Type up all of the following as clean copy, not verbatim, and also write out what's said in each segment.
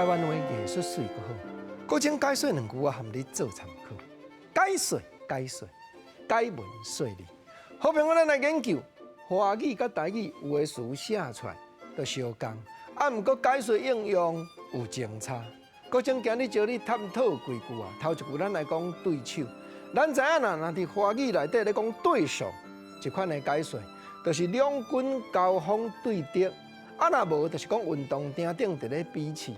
台灣話藝術媠閣好。閣將解說兩句，我含你做參考。解說解說，解文說理。好朋友，咱來研究華語佮台語有的詞寫出來都相仝，啊，毋過解說應用有真差。閣將今日招你探討幾句啊。頭一句咱來講對手，咱知影啦，若佇華語內底咧講對手，這款的解說，就是兩軍交鋒對敵。啊，若無就是講運動場頂佇咧比試，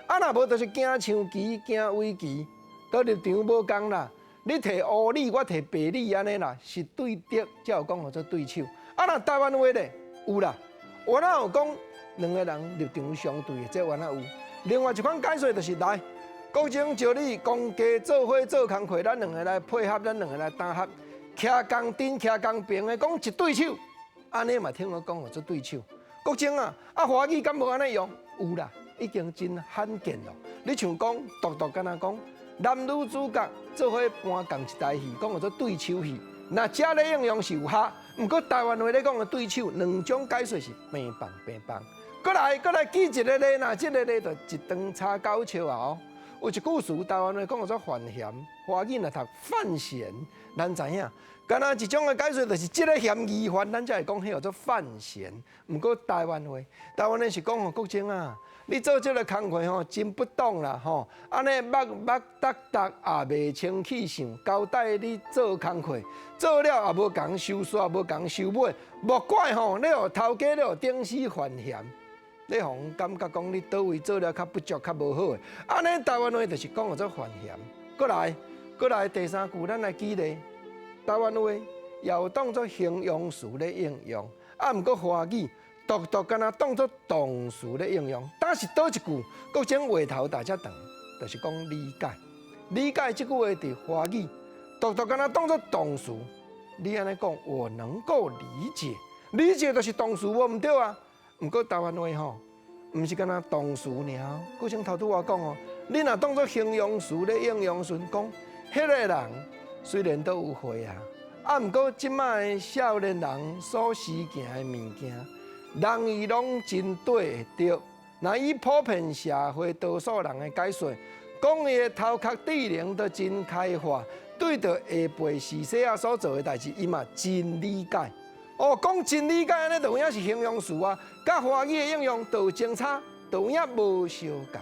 啊，若無就是行象棋、行圍棋，都立場無仝啦。你提烏理，我提白理，按呢啦，是對敵，才有講號做對手。啊，若台灣話咧有啦，我哪有講兩个人立場相對的，這原來有。另外一款解說就是來，國政招你公家做伙做工課，咱兩个來配合，咱兩个來搭合，徛仝陣、徛仝爿的講一對手，按呢嘛聽我講號做對手。國政啊，啊華語敢無按呢用？有啦，已經真罕見咯。你像講獨獨敢若講男女主角做伙搬仝一台戲，講號做對手戲。若遮咧應用是有效，毋過台灣話咧講的對手，兩種解說是平放平放。閣來閣來舉一个例，若這个例就一長差九笑啊！哦，有一句詞台灣話講號做犯嫌，華語若讀犯嫌，咱知影。敢若一種的解說就是這个嫌疑犯，咱才會講彼號做犯嫌。毋過台灣話，台灣話是講吼國政啊，你做這个工課吼真不懂啦吼，按呢目目逐逐也袂清氣想，交代你做工課，做了也無仝收煞，無仝收尾，莫怪吼你予頭家你予頂死犯嫌，你予人感覺講你佗位做了較不足、較無好的。按呢台灣話就是講號做犯嫌。閣來，閣來第三句，咱來舉例。台灣話也有當做形容詞咧應用，啊，毋過華語獨獨敢若當做動詞咧應用。但是佗一句，閣將話頭大遮長，就是講理解。理解這句話佇華語獨獨敢若當做動詞。你按呢講，我能夠理解，理解就是動詞，無毋對啊。毋過台灣話吼，毋是敢若動詞爾。閣像頭拄我講哦，你若當做形容詞咧應用時，講彼个人雖然都有歲啊，啊，毋過這擺的少年人所時行的物件，人伊攏真綴會著。若以普遍社會多數人的解說，講伊的頭殼智能都真開化，對著下輩時勢仔所做的代誌，伊嘛真理解。哦，講真理解按呢，就有影是形容詞啊，佮華語的應用就有真差，就有影無相仝。